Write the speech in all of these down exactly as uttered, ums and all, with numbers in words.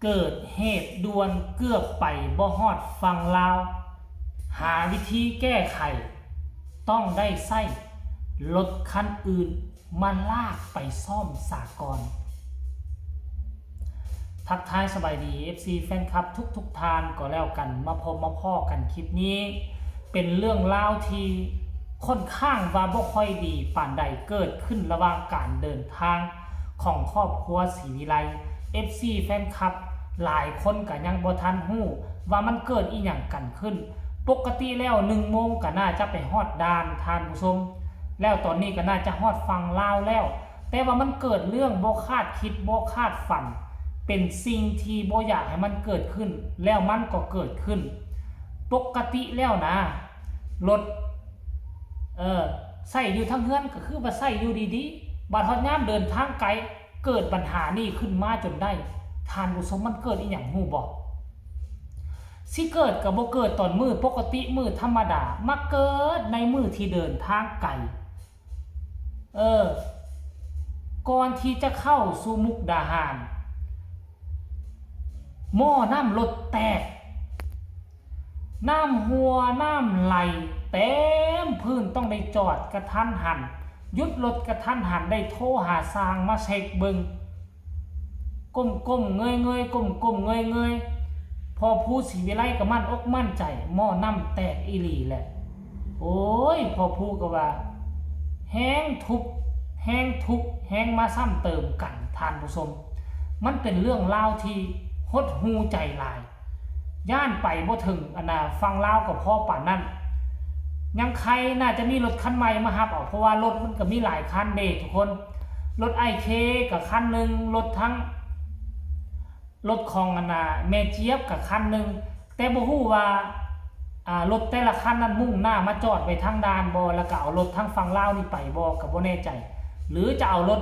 เกิดเหตุด่วนเกือบไปบ่ฮอดฝั่งลาว หาวิธีแก้ไข ต้องได้ใช้รถคันอื่นมาลากไปซ่อมสากล ทักทายสบายดี เอฟซี แฟนคลับทุกๆท่านก็แล้วกัน มาพบมาพ้อกันคลิปนี้ เป็นเรื่องราวที่ค่อนข้างว่าบ่ค่อยดีปานใด เกิดขึ้นระหว่างการเดินทางของครอบครัวศรีวิไล เอฟซี แฟนคลับหลายคนก็ยังบ่ทันฮู้ว่ามันเกิดอีหยังกันขึ้น ปกติแล้วหนึ่งโมงก็น่าจะไปฮอดด่านท่านผู้ชม แล้วตอนนี้ก็น่าจะฮอดฝั่งลาวแล้ว แต่ว่ามันเกิดเรื่องบ่คาดคิดบ่คาดฝัน เป็นสิ่งที่บ่อยากให้มันเกิดขึ้น แล้วมันก็เกิดขึ้น ปกติแล้วนะ รถ เออ ใช้อยู่ทางเฮือนก็คือว่าใช้อยู่ดีๆ บัดฮอดยามเดินทางไกล เกิดปัญหานี้ขึ้นมาจนได้ ท่านผู้ชม มันเกิดอีหยังฮู้บ่ สิเกิดก็บ่เกิดตอนมื้อปกติมื้อธรรมดา มาเกิดในมื้อที่เดินทางไกล เออ ก่อนที่จะเข้าสู่มุกดาหาร หม้อน้ำรถแตก น้ำหัวน้ำไหลเต็มพื้น ต้องได้จอดกะทันหัน หยุดรถกะทันหัน ได้โทรหาช่างมาเช็คเบิ่ง ก้มๆ เงยๆ ก้มๆ เงยๆ พ่อภูศรีวิไลก็มั่นอกมั่นใจ หม้อน้ำแตกอีหลีแหละ โอ้ย พ่อภูก็ว่า แฮงทุบ แฮงทุบ แฮงมาซ้ำเติมกัน ท่านผู้ชม มันเป็นเรื่องราวที่หดหู่ใจหลาย ย้านไปบ่ถึงอันน่ะฝั่งลาวก็พอปานนั้น ยังใครน่าจะมีรถคันใหม่มาฮับเอา เพราะว่ารถมันก็มีหลายคันเด้ทุกคน รถไอ้เคก็คันหนึ่ง รถทั้ง รถของอันน่ะแม่เจี๊ยบก็คันหนึ่ง แต่บ่ฮู้ว่า อ่า รถแต่ละคันนั้นมุ่งหน้ามาจอดไว้ทางด่านบ่ แล้วก็เอารถทางฝั่งลาวนี่ไปบ่ ก็บ่แน่ใจ หรือจะเอารถ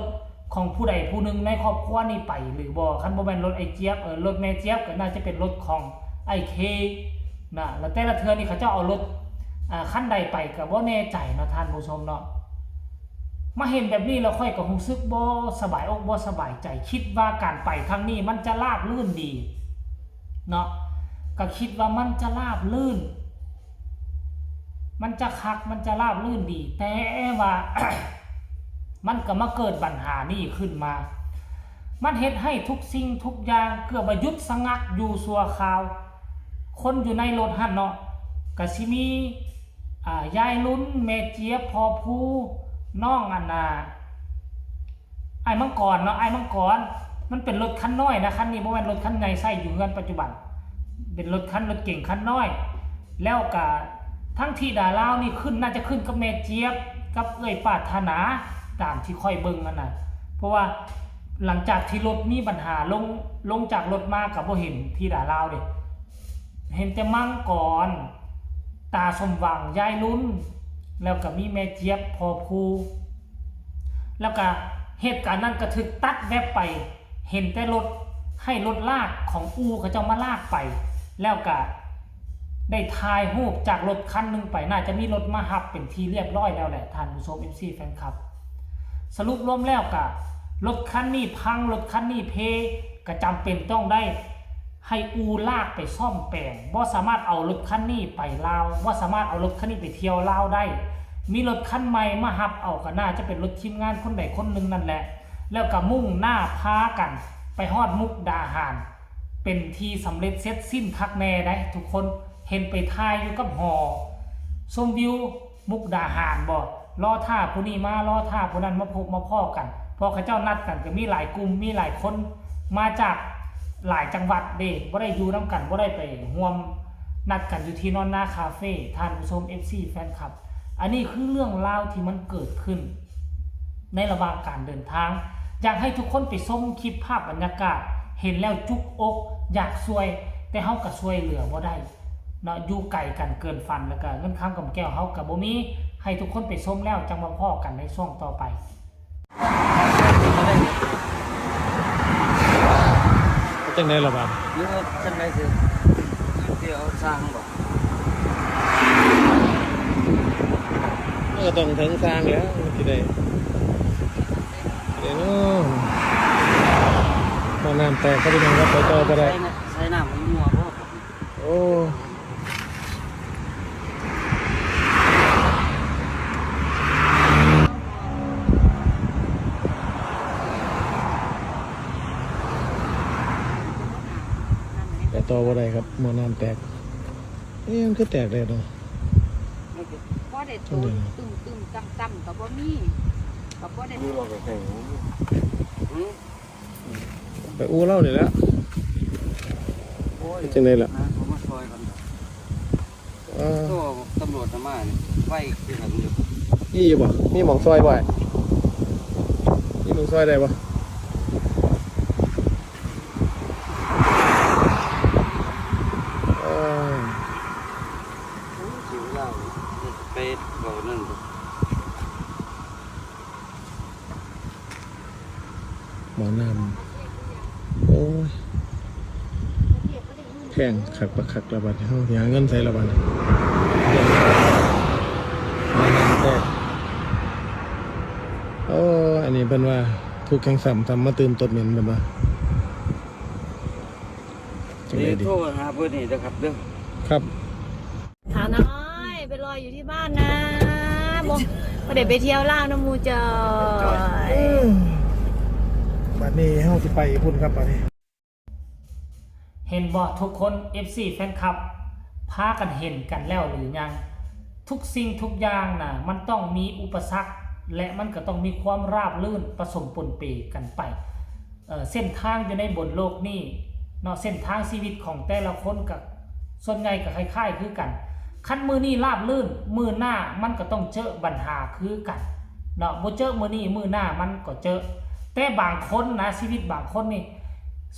ของผู้ใดผู้หนึ่งในครอบครัวนี่ไปหรือบ่ คันบ่แม่นรถไอ้เจี๊ยบ เออ รถแม่เจี๊ยบก็น่าจะเป็นรถของไอ้เคนะ แล้วแต่ละเทื่อนี่เขาเจ้าเอารถ อ่า คันใดไปก็บ่แน่ใจเนาะท่านผู้ชมเนาะ มาเห็นแบบนี้แล้วข้อยก็รู้สึกบ่สบายอกบ่สบายใจ คิดว่าการไปครั้งนี้มันจะราบรื่นดีเนาะ ก็คิดว่ามันจะราบรื่น มันจะคัก มันจะราบรื่นดี แต่ว่า มันก็มาเกิดปัญหานี้ขึ้นมา มันเฮ็ดให้ทุกสิ่งทุกอย่างเกือบว่าหยุดสงักอยู่ชั่วคราว คนอยู่ในรถหั่นเนาะ ก็สิมี อ่า ยายลุ้น แม่เจี๊ยบ พ่อภู น้องอันน่ะ อ้ายมังกรเนาะ อ้ายมังกร มันเป็นรถคันน้อยนะ คันนี้บ่แม่นรถคันใหญ่ใช้อยู่เฮือนปัจจุบัน เป็นรถคัน รถเก๋งคันน้อย แล้วก็ทั้งธิดาลาวนี่ขึ้น น่าจะขึ้นกับแม่เจี๊ยบ กับเอื้อยปรารถนา ตามที่ข้อยเบิ่งนั่นน่ะ เพราะว่าหลังจากที่รถมีปัญหา ลง ลงจากรถมาก็บ่เห็นธิดาลาวเด้ เห็นแต่มังกร ตาสมหวัง ยายลุ้น แล้วก็มีแม่เจี๊ยบ พ่อภู แล้วก็เหตุการณ์นั้นก็ถูกตัดแว็บไป เห็นแต่รถ ให้รถลากของอู่เขาเจ้ามาลากไป แล้วก็ได้ถ่ายรูปจากรถคันหนึ่งไป น่าจะมีรถมาฮับเป็นที่เรียบร้อยแล้วแหละ ท่านผู้ชม เอฟซี แฟนคลับ สรุปรวมแล้วก็รถคันนี้พัง รถคันนี้เพ ก็จำเป็นต้องได้ ให้อู่ลากไปซ่อมแปลง บ่สามารถเอารถคันนี้ไปลาว บ่สามารถเอารถคันนี้ไปเที่ยวลาวได้ มีรถคันใหม่มาฮับเอาก็น่าจะเป็นรถทีมงานคนใดคนหนึ่งนั่นแหละ แล้วก็มุ่งหน้าพากันไปฮอดมุกดาหาร เป็นที่สำเร็จเสร็จสิ้นคักแน่ได้ทุกคน เห็นไปถ่ายอยู่กับหอชมวิวมุกดาหารบ่ รอท่าผู้นี้มา รอท่าผู้นั้นมาพบมาพ้อกัน เพราะเขาเจ้านัดกันก็มีหลายกลุ่ม มีหลายคน มาจากหลายจังหวัดเด้ บ่ได้อยู่นำกัน บ่ได้ไปร่วมนัดกันอยู่ที่นอนนาคาเฟ่ ท่านผู้ชม เอฟซี แฟนคลับ อันนี้คือเรื่องราวที่มันเกิดขึ้น ในระหว่างการเดินทาง อยากให้ทุกคนไปชมคลิปภาพบรรยากาศ เห็นแล้วจุกอก อยากช่วย แต่เฮาก็ช่วยเหลือบ่ได้เนาะ อยู่ไกลกันเกินฝัน แล้วก็เงินคำกำแก้วเฮาก็บ่มี ให้ทุกคนไปชมแล้วจั่งมาพ้อกันในช่วงต่อไป จั่งใด๋ล่ะบาด หรือว่าจั่งใด๋สิ เดี๋ยวสร้างบ่ มันก็ต้องถึงสร้างแล้ว มันสิได้ ได้เนาะ น้ำแตกครับพี่น้องครับ ไปต่อบ่ได้ ใส่น้ำ ใส่น้ำมันมั่วบ่ โอ้ ไปต่อบ่ได้ครับ หม้อน้ำแตก เอ๊ะ มันคือแตกได้เนาะ บ่ได้โต อืม ตึมๆ จ้ำๆ ก็บ่มี ก็บ่ได้ นี่เราก็แข่ง หืม ไปอู้เล่านี่แหละ โอ้ย จังได๋ล่ะ หาเขามาซอยกัน เออ โทรตำรวจมานี่ ไวคือกันอยู่ มีอยู่บ่ มีหม่องซอยบ่ มีหม่องซอยได้บ่ เออ โอ้ย เสียเวลาเลย ไปเว้านั่นบ่ หม้อน้ำ โอ้ย แพงคักบักคักละบัดนี้ เฮาสิหาเงินใส่ละบัดนี้ หม้อน้ำแตก โอ้ อันนี้เพิ่นว่าทุกข์แห่งซ้ำ ซ้ำมาตื่มตดเหม็นเพิ่นว่า จังได๋ดี โทรหาเพิ่นนี่เด้อครับเด้อ ครับ สาวน้อยไปรออยู่ที่บ้านนะ บ่ บ่ได้ไปเที่ยวลาวนำหมู่จ้อย อืม บัดนี้เฮาสิไปพุ่นครับบัดนี้ เห็นบ่ทุกคน เอฟซี แฟนคลับ พากันเห็นกันแล้วหรือยัง ทุกสิ่งทุกอย่างน่ะ มันต้องมีอุปสรรค และมันก็ต้องมีความราบรื่นผสมปนเปกันไป เอ่อ เส้นทางอยู่ในบนโลกนี้เนาะ เส้นทางชีวิตของแต่ละคนก็ส่วนใหญ่ก็คล้ายๆคือกัน คันมื้อนี้ราบรื่น มื้อหน้ามันก็ต้องเจอปัญหาคือกันเนาะ บ่เจอมื้อนี้ มื้อหน้ามันก็เจอ แต่บางคนนะ ชีวิตบางคนนี่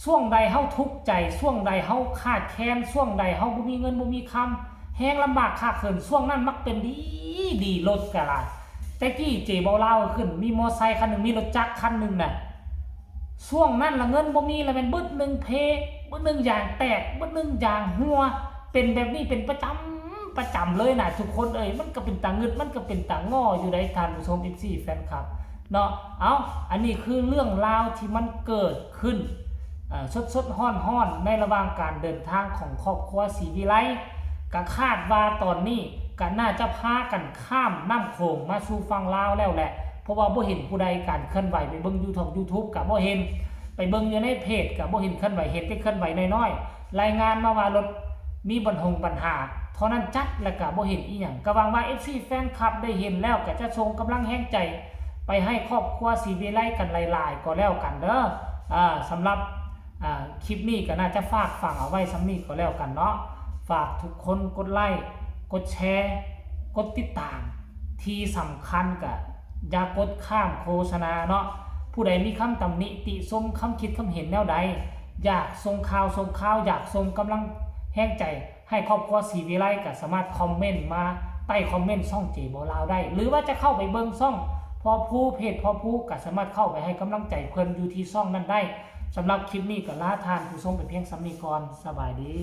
ช่วงใดเฮาทุกข์ใจ ช่วงใดเฮาขาดแคลน ช่วงใดเฮาบ่มีเงินบ่มีคำ แฮงลำบากคักเขิน ช่วงนั้นมักเป็นดี ดี รถก็หลาย แต่กี้เจ๊บ่าวลาวขึ้น มีมอไซค์คันหนึ่ง มีรถจักรคันหนึ่งน่ะ ช่วงนั้นละเงินบ่มี ละแม่นบึดหนึ่งเพ บึดหนึ่งยางแตก บึดหนึ่งยางหัว เป็นแบบนี้เป็นประจำ ประจำเลยน่ะ ทุกคนเอ้ย มันก็เป็นตางึด มันก็เป็นตางออยู่ได้ ท่านผู้ชม เอฟซี แฟนคลับ เนาะ เอ้า อันนี้คือเรื่องราวที่มันเกิดขึ้น อ่า สดๆ ฮ้อนๆ ในระหว่างการเดินทางของครอบครัวศรีวิไล ก็คาดว่าตอนนี้ก็น่าจะพากันข้ามน้ำโขงมาสู่ฝั่งลาวแล้วแหละ เพราะว่าบ่เห็นผู้ใดการเคลื่อนไหว ไปเบิ่งอยู่ทาง YouTube ก็บ่เห็น ไปเบิ่งอยู่ในเพจก็บ่เห็นเคลื่อนไหว เห็นแต่เคลื่อนไหวน้อยๆ รายงานมาว่ารถมีบันหงปัญหา เท่านั้นจัด แล้วก็บ่เห็นอีหยัง ก็หวังว่า เอฟซี แฟนคลับได้เห็นแล้วก็จะส่งกำลังแฮงใจไปให้ครอบครัวศรีวิไลกันหลายๆ ก็แล้วกันเด้อ อ่า สำหรับ อ่า คลิปนี้ก็น่าจะฝากฝังเอาไว้ส่ำนี้ก็แล้วกันเนาะ ฝากทุกคนกดไลค์ กดแชร์ กดติดตาม ที่สำคัญก็อย่ากดข้ามโฆษณาเนาะ ผู้ใดมีคำตำหนิติชม คำคิดคำเห็นแนวใด อยากส่งข่าวส่งข่าว อยากส่งกำลังแฮงใจให้ครอบครัวศรีวิไลก็สามารถคอมเมนต์มาใต้คอมเมนต์ช่องเจ๊บ่าวลาวได้ หรือว่าจะเข้าไปเบิ่งช่องพ่อภู เพจพ่อภูก็สามารถเข้าไปให้กำลังใจเพิ่นอยู่ที่ช่องนั้นได้ สำหรับคลิปนี้ก็ลาท่านผู้ชมไปเพียงส่ำนี้ก่อน สบายดี